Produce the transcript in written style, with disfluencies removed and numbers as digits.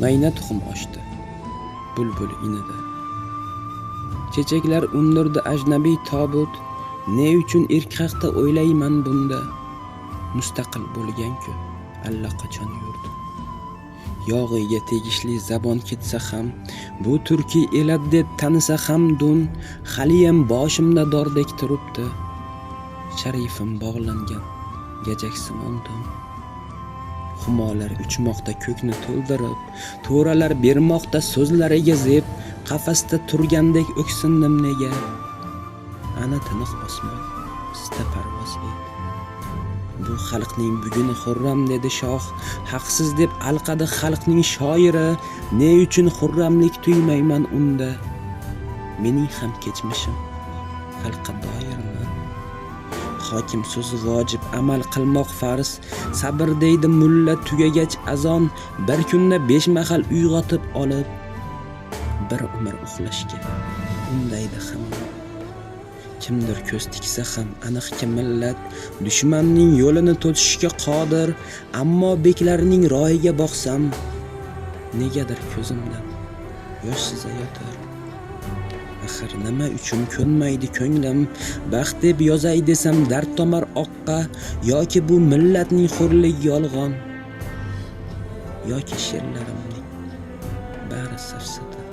Mayna tuxum ochdi bulbul inida. Chechaklar undirdi ajnabiy tobut. Ne uchun erk haqda o'ylayman bunda? Mustaqil bo'lgan-ku allaqachon yurt. Yog'iyga tegishli zabon ketsa ham, bu turkiy elat deb tanisa ham dun, haliyam boshimda dordek turibdi sharifim bog'langan gajaksimon dum. Humolar uchmoqda ko'kni to'ldirib, to'ralar bermoqda so'zlariga zeb. Qafasda turgandek o'ksindim nega? Ana tiniq osmon, ista parvoz et. Bu xalqning buguni xurram, dedi shoh. Haqsiz deb alqadi xalqning shoiri. Ne uchun xurramlik tuymayman unda? Mening ham kechmishim xalqqa doirmi? Hokim so'zi vojib, amal qilmoq farz. Sabr, deydi mulla tugagach azon. Bir kunda 5 mahal uyg'otib olib, bir umr uxlashga undaydi hamma. Kimdir ko'z tiksa ham, aniqki millat dushmanning yo'lini to'sishga qodir. Ammo beklarning royiga boqsam, negadir ko'zimdan yosh sizayotir. Axir nima uchun ko'nmaydi ko'nglim? Baxt deb yozay desam, dard tomar oqqa. Yoki bu millatning xo'rligi yolg'on, yoki she'rlarimning bari safsata.